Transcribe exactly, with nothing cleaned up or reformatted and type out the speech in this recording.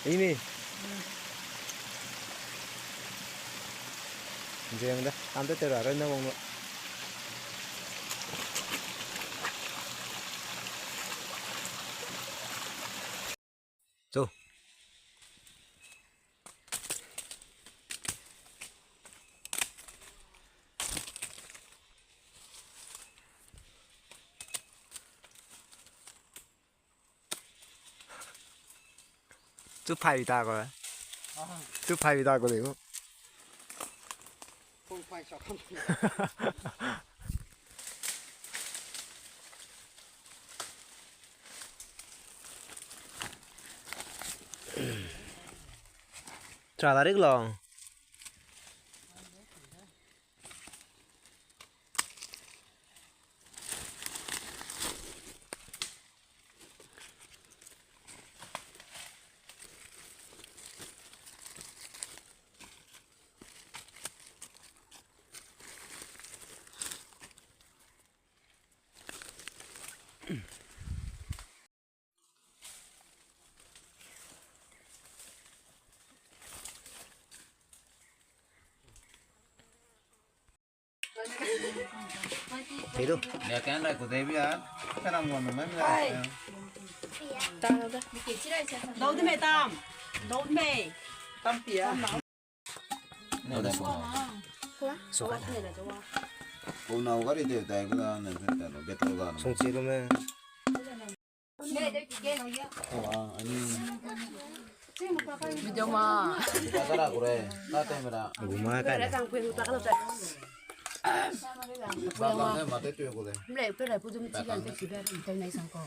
Ini. Jeng da, ante te ra ren na wang lo. Chu. Chu phai ta ko. Chu phai ta ko de ko. Tra da rik long. Dau de me tam. Dau de me. Tam pia. Song kai. Pau nau gari de dai gu da ne de da lo, betul ga. Song chi lu me. Video ma. Gu ma kai. Mle pe le pu dum chi gan te chi be te nei sang ko.